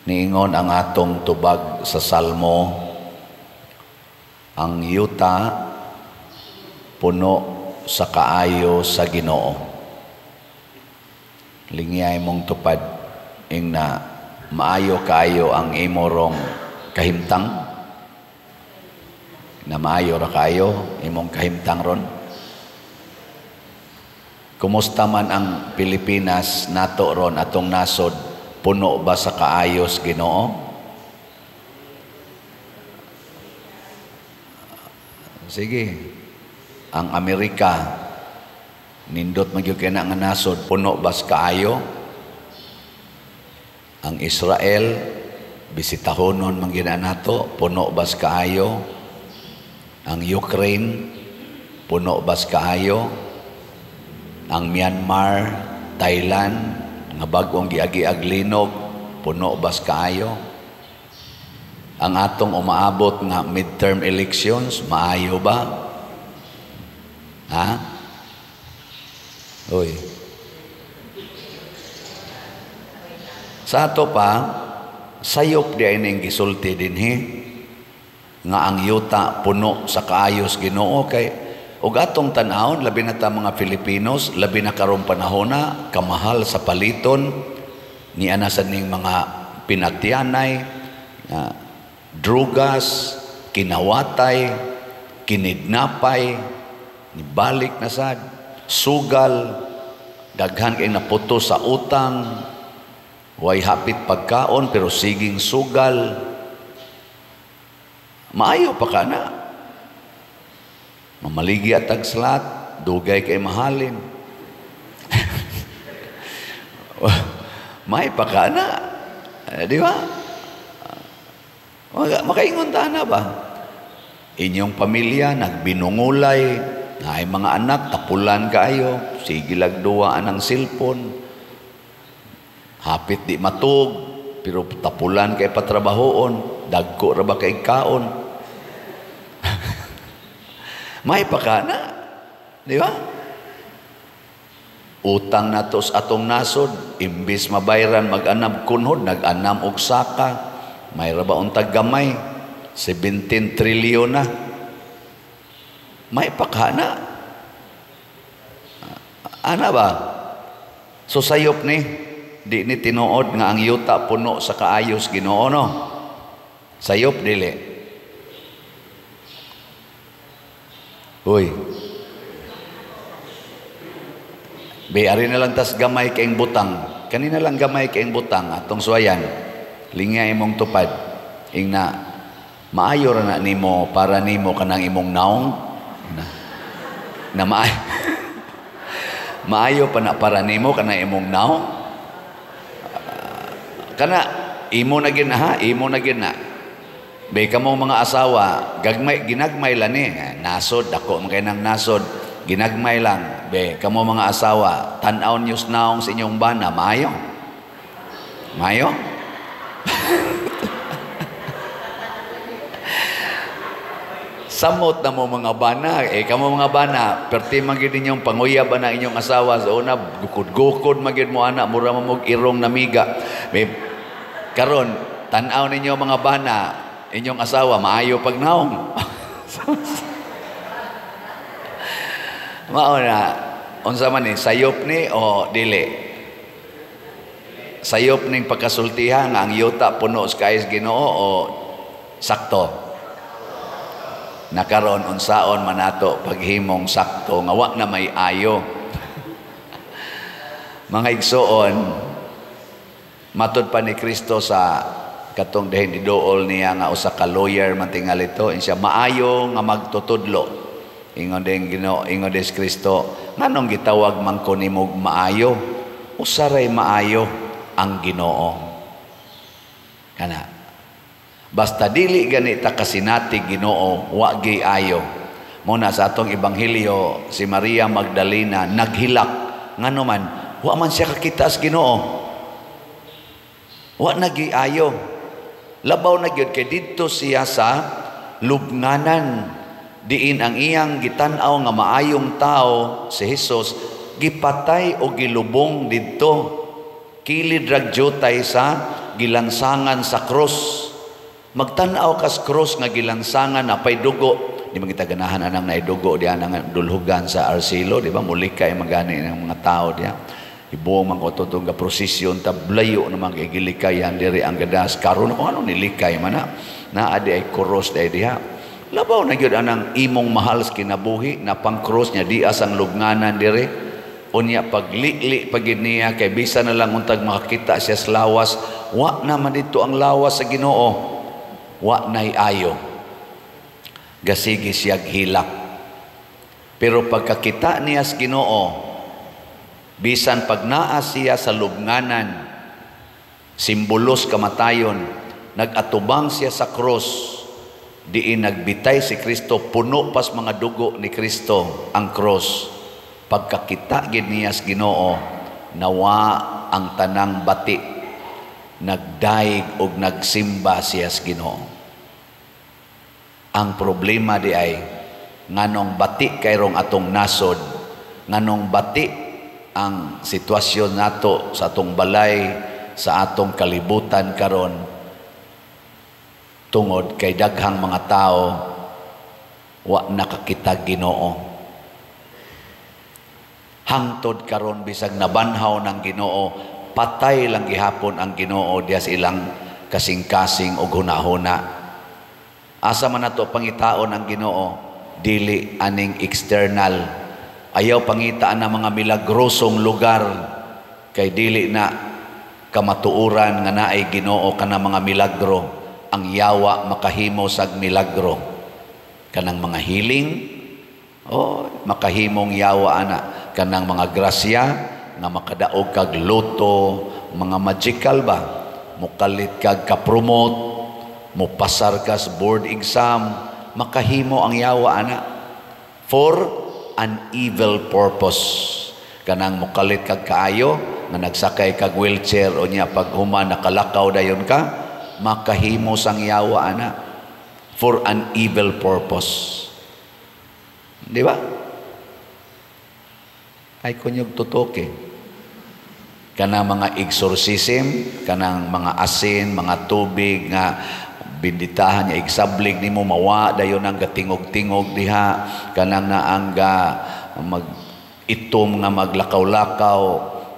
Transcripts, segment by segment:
Niingon ang atong tubag sa Salmo, ang yuta puno sa kaayo sa Ginoo. Lingyay mong tupad ing na maayo kaayo ang imorong kahimtang, na maayo ra kaayo imong kahimtang ron. Kumusta man ang Pilipinas nato ron, atong nasod, puno ba sa kaayos Ginoo? Sige. Ang Amerika, nindot man gyud kay na nga nasod, puno ba sa kaayo? Ang Israel, bisitahonon man gyud nato, puno ba sa kaayo? Ang Ukraine, puno ba sa kaayo? Ang Myanmar, Thailand, nga bag-ong giagi-ag linog, puno ba sa kaayo? Ang atong umaabot nga midterm elections, maayo ba? Ha? Uy. Sa ato pa, sayop di ay ning gisulti dinhi nga ang yuta puno sa kaayos Ginoo kay ug atong tan-awon, labi na ta mga Filipinos, labi na karong panahona, kamahal sa paliton, niya na sa ning mga pinatyanay, drugas, kinawatay, kinidnapay, nibalik na sad, sugal, daghan kay naputo sa utang, way hapit pagkaon pero siging sugal. Maayo pa ka na. Mamaligi at tagsalat, dugay kay mahalin. May pa ka na. Di ba? Makaingon ta na ba? Inyong pamilya, nagbinungulay, na ay mga anak, tapulan kaayo, sige lagduwa anang silpon, hapit di matug, pero tapulan kay patrabahoon, dagko ra ba kay kaon? May pa ka na. Di ba? Utang nato sa atong nasod, imbis mabayran mag-anam kunhod, nag-anam og saka, may ra ba untag gamay, 17 trilyon na. May pa ka na. Ana ba? So sayop ni, di ni tinuod nga ang yuta puno sa kaayos Ginoo, no? Sayop dili. Uy. Be, ari na lang tas gamay kaing butang. Kanina lang gamay kaing butang atong suwayan. Lingya imong tupad. Ing na maayo ra na nimo para nimo kanang imong naong na, na maayo. Maayo pa na para nimo kanang imong naong. Kana imo na gid ha, imo na gid na. Be kamo mga asawa, gagmay ginagmay lang ni, nasod dako man kay nang nasod, ginagmay lang. Be kamo mga asawa, tan-aw news naong sa inyong bana, maayo. Maayo? Samot na mo mga bana, eh kamo mga bana, perti man gyud ninyong panguyab ana inyong asawa sa una, gukod-gukod man gyud mo ana, mura man mog irong namiga. Be karon tan-aw ninyo mga bana, inyong asawa maayo pag naong. Mao na unsa man ni, sayop ni o dili? Sayop ning pagkasultihan nga ang yuta puno sa kaayos Ginoo o sakto? Nakaron unsaon man nato paghimong sakto nga wa na may ayo. Mga igsoon, matud pa ni Kristo sa katong dihin idool niya nga usa ka lawyer man tingali to, siya maayo nga magtutudlo. Ingon din Ginoo, ingon des Kristo, nganong gitawag man ko nimog maayo? Usa ray maayo ang Ginoo. Kana. Basta dili ganita kasinati Ginoo, wa gi ayo. Muna sa atong ebanghelyo, si Maria Magdalena naghilak ngano man wa man siya kakita sa Ginoo. Wa nagi ayo. Labaw na gyud kay didto siya sa lubnganan, diin ang iyang gitan-aw nga maayong tao si Jesus gipatay o gilubong didto kilid ra jutay sa gilansangan sa cross. Magtan-aw kas cross nga gilansangan napay dugo. Di man kita ganahan anang naidugo diha nang dulhugan sa Arcelo, di ba? Mulikay magani ng mga tao diha. Ibuong man ko tutong ga prosesyon tablayo naman kay gilikayan diri ang gadas karon kung ano nilikay man na naa di ay cross di diha. Labaw na gyud anang imong mahal sa kinabuhi na pang cross nya di asang lubnganan diri. Unya paglili pagid niya kay bisan na lang untag makakita siya sa lawas, wa na man dito ang lawas sa Ginoo. Wa nay ayo. Gasigi siya hilak. Pero pagkakita niya sa Ginoo, bisan pag naa siya sa lubnganan, simbolos kamatayon, nag-atubang siya sa cross, diin nagbitay si Kristo, puno pas mga dugo ni Kristo ang cross. Pagkakita gid niya sa Ginoo, nawa ang tanang bati, nagdaig og nagsimba siya sa Ginoo. Ang problema di ay nganong bati kayrong atong nasod, nganong bati ang sitwasyon nato sa atong balay, sa atong kalibutan karon, tungod kay daghang mga tao wa nakakita Ginoo. Hangtod karon bisag nabanhaw ng Ginoo, patay lang gihapon ang Ginoo diha sa ilang kasing-kasing og hunahuna. Asa man nato pangitaon ang Ginoo, dili aning external. Ayaw pangitaan ang mga milagrosong lugar kay dili na kamatuoran nga naay Ginoo kana mga milagro. Ang yawa makahimo sag milagro kanang mga healing, oh, makahimong yawa ana kanang mga grasya nga makadaog kag loto, mga magical ba, mukalit kag kapromote, mupasar ka sa board exam, makahimo ang yawa ana for an evil purpose. Kanang mukalit kag kaayo nga nagsakay kag wheelchair o niya pag human nakalakaw dayon ka, makahimo sang yawa ana for an evil purpose. Di ba? Ay kunyog tutok eh. Kanang mga exorcism, kanang mga asin, mga tubig nga binditahan niya, igsablig nimo mawa dayon ang gatingog-tingog diha, kanang naang ga mag itom nga maglakaw-lakaw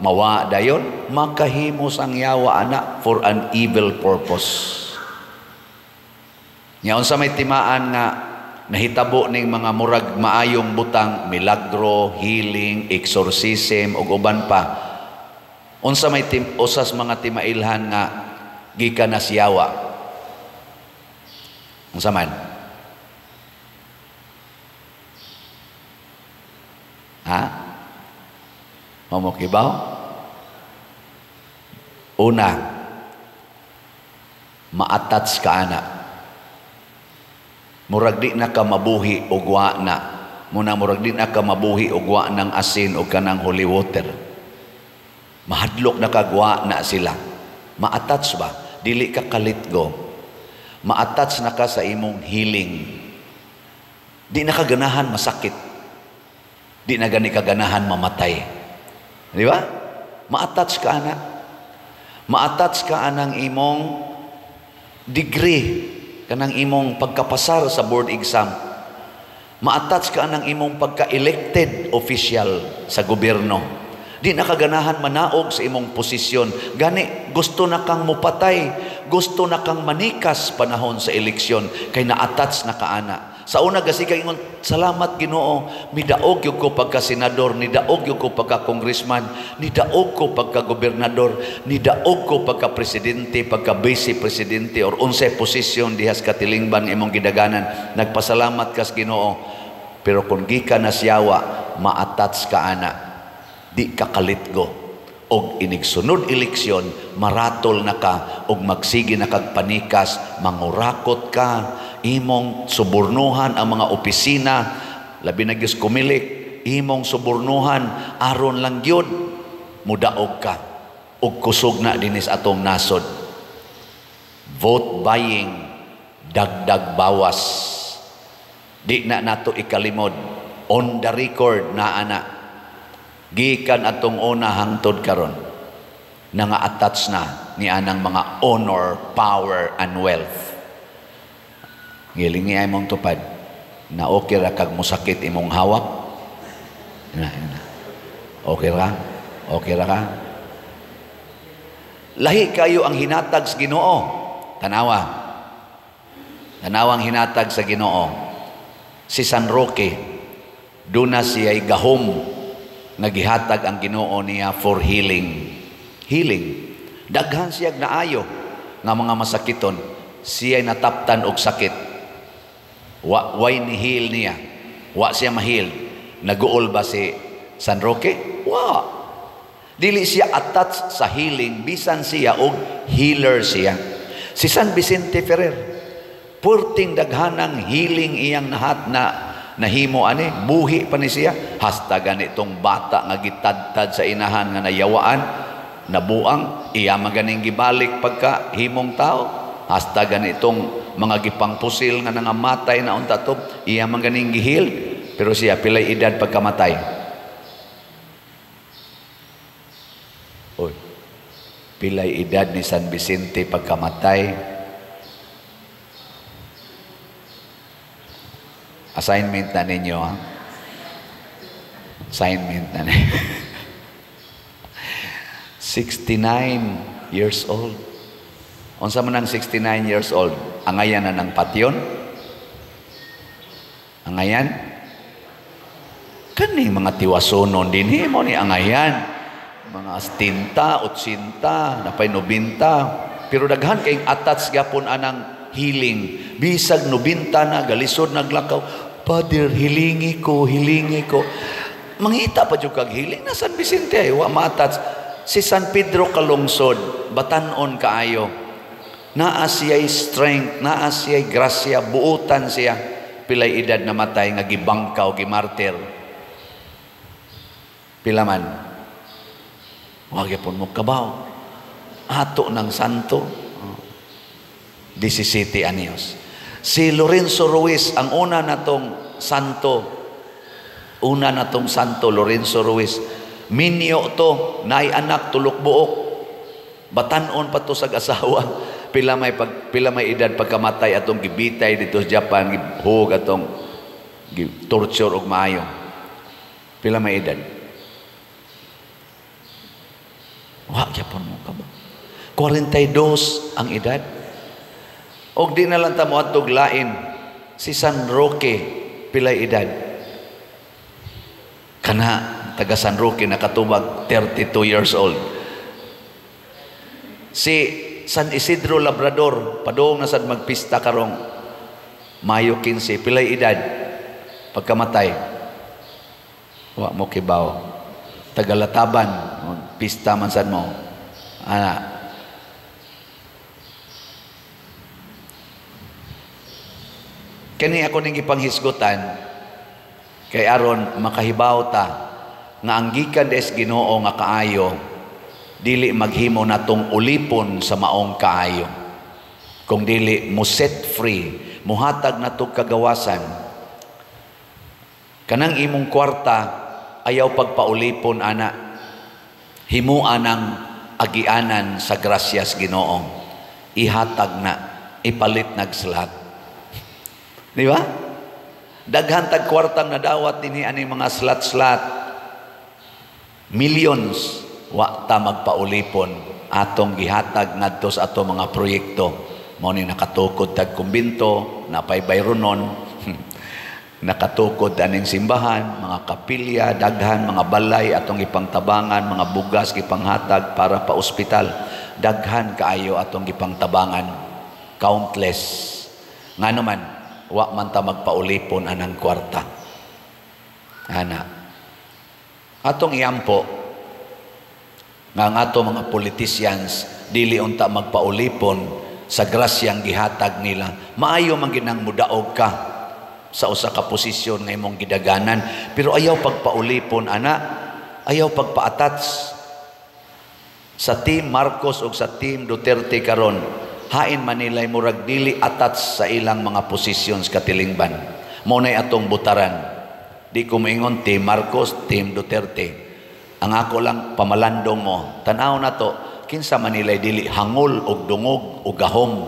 mawa dayon, makahimo sang yawa ana for an evil purpose. Nya unsa may timaan nga nahitabo ning mga murag maayong butang, milagro, healing, exorcism ug uban pa. Unsa may usas mga timailhan nga gikan na siyawa? Unsa man? Ha? Mamokibaw? Una, ma-attach ka ana. Murag di na ka mabuhi og wa na. Muna murag di na ka mabuhi og wa ng asin o kanang holy water. Mahadlok na kagwa na sila. Ma-attach ba? Dili ka kalitgo. Ma-attach na ka sa imong healing. Di na ka ganahan masakit. Di na gani ka ganahan mamatay. Di ba? Ma-attach ka ana. Ma-attach ka anang imong degree, kanang imong pagkapasar sa board exam. Ma-attach ka anang imong pagka-elected official sa gobyerno. Di na kaganahan manaog sa imong posisyon. Gani, gusto na kang mupatay, gusto na kang manikas panahon sa eleksyon, kay na-attach na ka ana. Sa una gasi kay ingon, salamat Ginoo, midaog gyud ko pagka senador, nidaog gyud ko pagka congressman, nidaog ko pagka gobernador, nidaog ko pagka presidente, pagka vice presidente or unsay posisyon diha sa katilingban imong gidaganan. Nagpasalamat kas Ginoo. Pero kung gikan na siyawa, ma-attach ka ana. Di ka kalitgo. Og inigsunod eleksyon, maratol na ka og magsige na kag panikas, mangurakot ka, imong subornuhan ang mga opisina, labi na gyud kumilik, imong subornuhan aron lang gyud mudaog ka og kusog na dinis atong nasod. Vote buying, dagdag bawas. Di na nato ikalimod. On the record na ana. Gikan atong una hangtod karon, nanga-attach na ni anang mga honor, power, and wealth. Ngilingi ay mong tupad na okay ra kag musakit imong hawak. Na, na. Okay ra? Okay ra ka? Lahi kayo ang hinatag sa Ginoo. Tanawa. Tanawang hinatag sa Ginoo. Si San Roque, duna siya'y gahom nga gihatag ang Ginoo niya for healing. Healing. Daghan siya'g naayo nga mga masakiton. Siya'y nataptan og sakit. Wa way ni heal niya. Wa siya ma-heal. Naguol ba si San Roque? Wa. Dili siya attached sa healing, bisan siya og healer siya. Si San Vicente Ferrer, purting daghanang healing iyang nahat na nahimo ani, buhi pa ni siya. Hasta ganitong bata nga gitadtad sa inahan nga nayawaan, nabuang, iya maganing gibalik pagka himong tao. Hasta ganitong mga gipangpusil nga nangamatay na unta to, iya maganing gihil. Pero siya pilay edad pagkamatay. Oy, pilay edad ni San Vicente pagkamatay. Assignment na ninyo, ha? Assignment na ninyo. 69 years old. Unsa man ang 69 years old? Angayan na ng patyon? Angayan? Kani mga tiwasonon din mo ni angayan. Mga 70, 80, napay 90. Pero daghan kayong attached gapon anang healing. Bisag 90 na, galisod naglakaw. Father, hilingi ko, hilingi ko. Mangita pa jud kag healing na San Vicente ay wa ma-attach. Si San Pedro kalungsod, batan-on kaayo. Naa siya'y strength, naa siya'y grasya, buotan siya. Pilay edad na matay nga gibangkaw, gimartir. Pila man? Wa gyapon mo kabaw. Ato ng santo. 17 anyos. Si Lorenzo Ruiz, ang una natong santo, una natong santo, Lorenzo Ruiz. Minyo to, naay anak, tulok buok. Batan-on pa to sa asawa. Pila may edad pagkamatay atong gibitay dito sa Japan, gihug atong torture og maayo. Pila may edad? Wa gyapon mo ka ba? 42 ang edad. Og di na lang ta moadtog lain. Si San Roque pilay edad? Kana taga San Roque nakatubag 32 years old. Si San Isidro Labrador, padung na sad magpista karong Mayo 15, pilay edad pagkamatay? Wa mo kibaw. Tagalataban, pista man sad mo. Ana. Kani ako ning gipanghisgutan kay aron makahibaw ta nga ang gikan des Ginoo nga kaayo dili maghimo natong ulipon sa maong kaayo, kung dili mo set free, muhatag natong kagawasan. Kanang imong kwarta ayaw pagpaulipon ana, himua ng agianan sa grasyas Ginoo, ihatag na, ipalit nagslot. Di ba? Daghan tag kwartang nadawat dinhi ani mga slot-slot. Millions wa ta magpaulipon, atong gihatag ngadto sa ato mga proyekto. Mao ni nakatukod tag kumbinto, napay bayronon, nakatukod aning simbahan, mga kapilya, daghan mga balay atong gipangtabangan, mga bugas gipanghatag para pa ospital. Daghan kaayo atong gipangtabangan, countless. Ngano man wa man ta magpaulipon anang kwarta. Ana. Atong iampo nga ang ato mga politicians dili unta magpaulipon sa grasyang gihatag nila. Maayo man ginang mudaog ka sa usa ka posisyon nga imong gidaganan, pero ayaw pagpaulipon ana, ayaw pagpa-attach sa team Marcos o sa team Duterte karon. Hain Manilay murag dili attach sa ilang mga positions katilingban. Mao nay atong butaran. Di ko moingon team Marcos, team Duterte. Ang ako lang pamalandong mo. Tan-aw na to, Kinsa man nila dili hangol og dungog og gahom?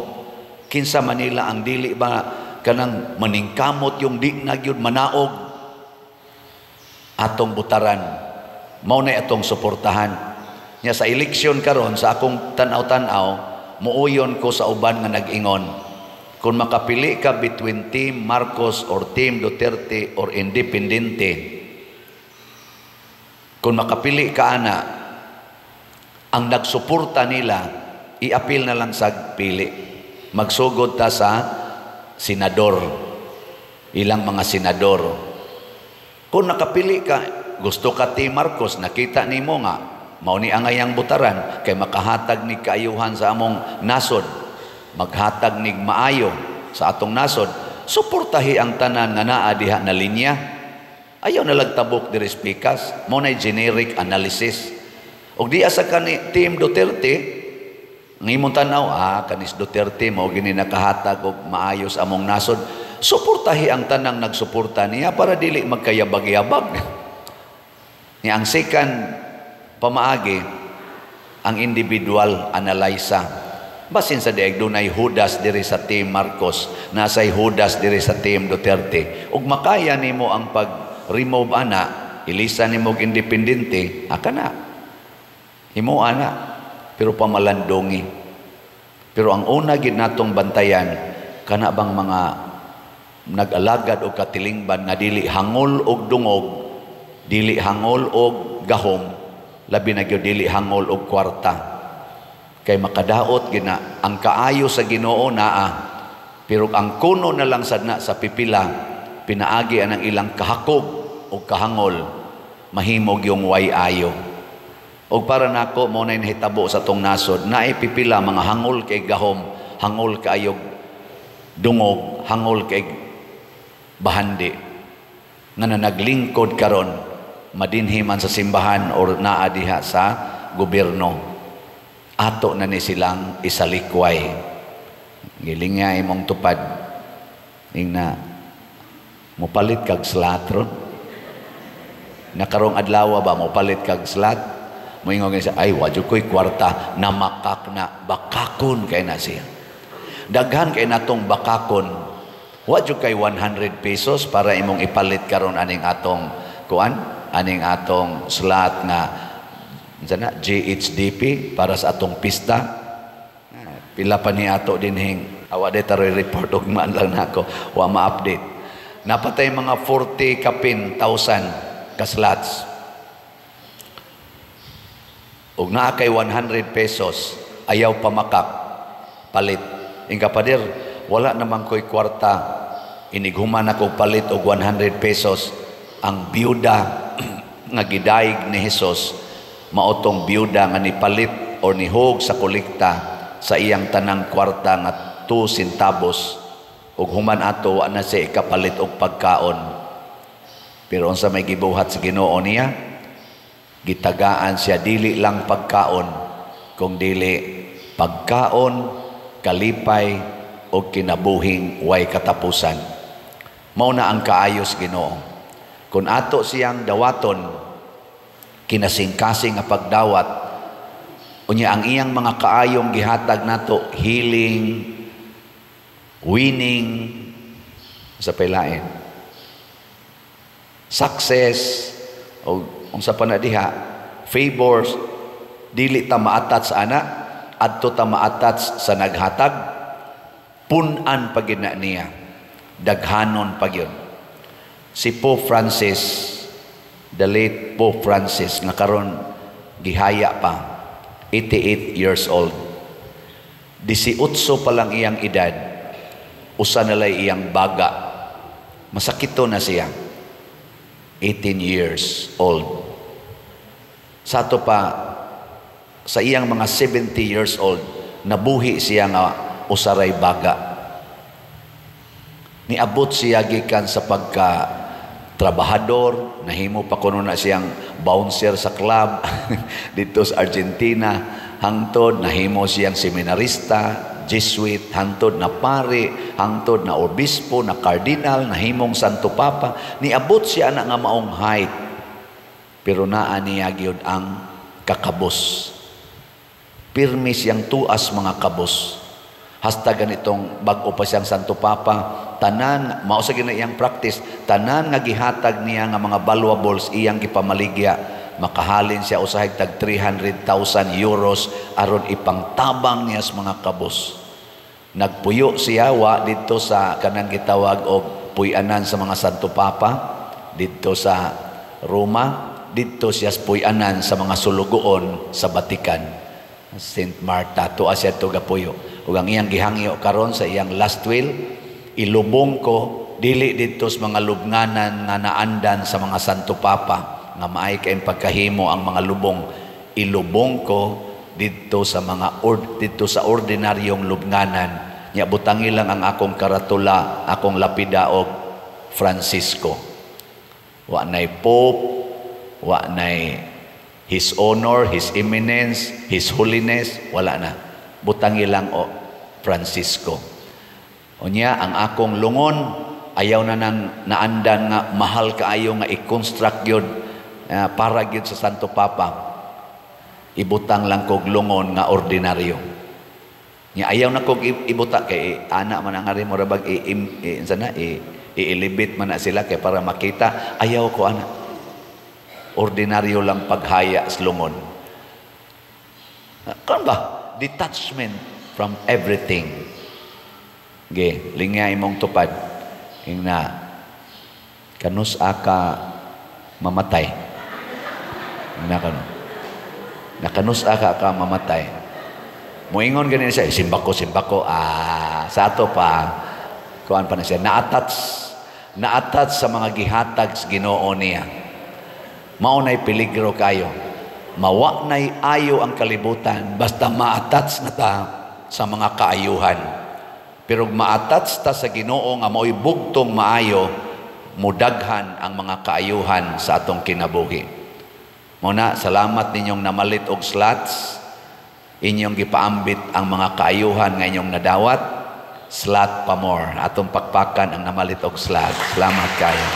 Kinsa man nila ang dili ba kanang maningkamot yung di na gyud manaog? Atong butaran, mao na atong suportahan. Nya sa eleksyon karon, sa akong tan-aw-tan-aw, muuyon ko sa uban nga nag-ingon, kung makapili ka between Team Marcos or Team Duterte or independente, kung makapili ka ana, ang nagsuporta nila, iapil na lang sa pili. Magsugod ta sa senador, ilang mga senador. Kung nakapili ka, gusto ka Team Marcos, nakita nimo nga mao ni angayang butaran kay makahatag ni kaayuhan sa among nasod, maghatag nig maayo sa atong nasod, suportahi ang tanan nga naa diha na linya. Ayaw na lagtabok diri pikas. Mao nay generic analysis. Og di asa kani Team Duterte, ang imong tan-aw, kanis Duterte mao gini nakahatag og maayo sa among nasod, suportahi ang tanang nagsuporta niya para dili magkayabag-yabag. Ni ang second pamaagi, ang individual analysa. Basin sa diag dunay Judas diri sa Team Marcos, nasay Judas diri sa Team Duterte. Ug makaya nimo ang pag-remove ana, ilisa nimo og independente, aka na. Himo ana, pero pamalandongi. Pero ang una gid natong bantayan, kana bang mga nag-alagad og katilingban nga dili hangol og dungog, dili hangol og gahom, labi na gyud dili hangol og kwarta. Kay makadaot gina ang kaayo sa Ginoo naa, pero ang kuno na lang sad na sa pipila pinaagi anang ilang kahakog og kahangol, mahimog yung way ayo. Og para nako, mo na nahitabo sa tong nasod, naay pipila mga hangol kay gahom, hangol kaayog dungog, hangol kay bahandi, nga na naglingkod karon madinhi man sa simbahan or naa diha sa gobyerno. Ato na ni silang isalikway. Giling nga imong tupad, ingna mopalit kag slot ron. Nakarong adlaw ba mopalit kag slot? Moingon siya, "Ay, wa jud ko'y kwarta," namakak na, bakakon kay na siya. Daghan kay natong bakakon. Wa jud kay 100 pesos para imong ipalit karon aning atong kuan, aning atong slot nga unsa na, GHDP para sa atong pista. Pila pa ni ato dinhing awa de taroy report og man lang nako, wa ma-update. Napatay mga 40 kapin thousand ka slots. Og naa kay 100 pesos, ayaw pamakak, palit. Ingka, "Pader, wala naman ko'y kwarta, inighuman ako palit og 100 pesos." Ang byuda nga gidayeg ni Hesus maotong byuda nga nipalit o nihog sa kolekta sa iyang tanang kwarta nga 2 centavos, ug human ato wa na siya ikapalit og pagkaon. Pero unsa may gibuhat sa Ginoo niya? Gitagaan siya dili lang pagkaon, kung dili pagkaon, kalipay o kinabuhing way katapusan. Mao na ang kaayos Ginoo. Kung ato siyang dawaton, kinasingkasing nga pagdawat, unya ang iyang mga kaayong gihatag nato, healing, winning, sa pailain, success, o unsa pa na diha, favors, dili ta maatat sa ana, adto ta maatat sa naghatag, pun-an pa gyud na niya, daghanon pa gyud. Si Pope Francis, the late Pope Francis, nga karon gihaya pa, 88 years old. 18 pa lang iyang edad, usa na lay iyang baga. Masakito na siya. 18 years old. Sa ato pa, sa iyang mga 70 years old, nabuhi siya nga usaray baga. Niabot siya gikan sa pagka trabahador, nahimo pa kuno na siyang bouncer sa club dito sa Argentina, hangtod nahimo siyang seminarista, Jesuit, hangtod na pare, hangtod na obispo, na cardinal, nahimong Santo Papa. Niabot siya na nga maong height. Pero naa niya gyud ang kakabos. Pirmi siyang tuas mga kabos. Hasta ganitong bag-o pa siyang Santo Papa, tanan, mao sa gina iyang practice, tanan nga gihatag niya nga mga valuables iyang gipamaligya. Makahalin siya usahay tag €300,000 aron ipangtabang niya sa mga kabos. Nagpuyo siya wa didto sa kanang gitawag og puy-anan sa mga Santo Papa didto sa Roma, didto siya sa puy-anan sa mga sulugoon sa Vatican. Saint Martha, tuwa siya to gapuyo. Ug ang iyang gihangyo karon sa iyang last will, ilubong ko dili didto sa mga lubnganan nga naandan sa mga Santo Papa nga maay kay pagkahimo ang mga lubong, ilubong ko didto sa ordinaryong lubnganan. Nya butangi lang ang akong karatula, akong lapida og Francisco. Wa nay Pope, wa nay His Honor, His Eminence, His Holiness, wala na. Butangi lang o Francisco. Unya ang akong lungon ayaw na nang naandan nga mahal kaayo nga i-construct gyud para gyud sa Santo Papa. Ibutang lang kog lungon nga ordinaryo. Nya ayaw na kog ibuta kay ana man ang ari mura bag i, i, sana i-elevate man na sila kay para makita. Ayaw ko ana. Ordinaryo lang paghaya sa lungon. Kan ba? Detachment from everything. Ge, lingya imong tupad. Ingna, kanus aka mamatay. Ingna kano. Nakanus aka ka mamatay. Moingon ganin siya, simbako, simbako. Ah, sa ato pa, kuan pa na siya, na-attach sa mga gihatag sa Ginoo niya. Mao na'y peligro kayo. Mawa na'y ayo ang kalibutan, basta ma-attach na ta sa mga kaayuhan. Pero ma-attach ta sa Ginoo nga mao'y bugtong maayo, mudaghan ang mga kaayuhan sa atong kinabuhi. Muna, salamat ninyong namalit og slots, inyong gipaambit ang mga kaayuhan nga inyong nadawat, slot pa more. Atong pakpakan ang namalit og slot. Salamat kayo.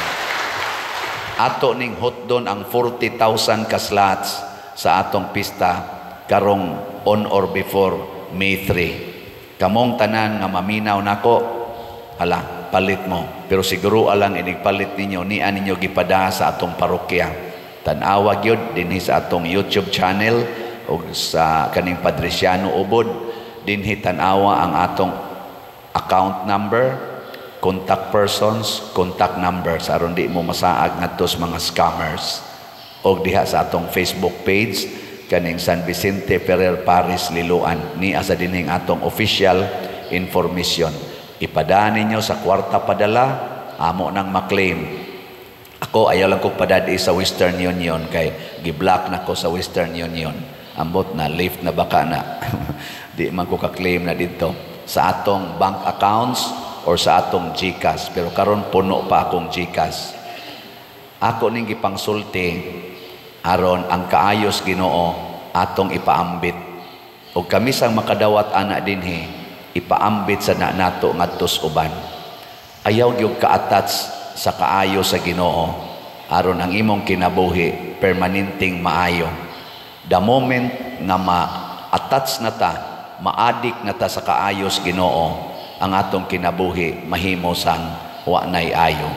Ato ning hotdon ang 40,000 ka slots sa atong pista karong on or before May 3. Kamong tanan nga maminaw nako, hala, palit mo. Pero siguro alang inig palit ninyo, niya ninyo gipada sa atong parokya. Tan-awa gyud dinhi sa atong YouTube channel o sa kaning Padriciano Ubod, dinhi tan-awa ang atong account number, contact persons, contact numbers aron di mo masaag ngadto sa mga scammers. Og diha sa atong Facebook page kaning San Vicente Ferrer Parish Liloan, ni asa dinhing atong official information. Ipadaan ninyo sa kwarta padala, amo nang maklaim. Ako ayaw lang kong padadi sa Western Union kay gi-block na ko sa Western Union. Ambot na lift na baka na. Di man ko ka-claim na dito sa atong bank accounts or sa atong GCash. Pero karon puno pa akong GCash. Ako ning gipangsulti aron ang kaayos Ginoo atong ipaambit. Og kami sang makadawat ana dinhi, ipaambit sa na nato ngadto sa uban. Ayaw gyud ka-attach sa kaayo sa Ginoo aron ang imong kinabuhi permanenteng maayo. The moment nga ma-attach na ta, ma-addict na ta sa kaayos Ginoo, ang atong kinabuhi mahimo sang wa nay ayo.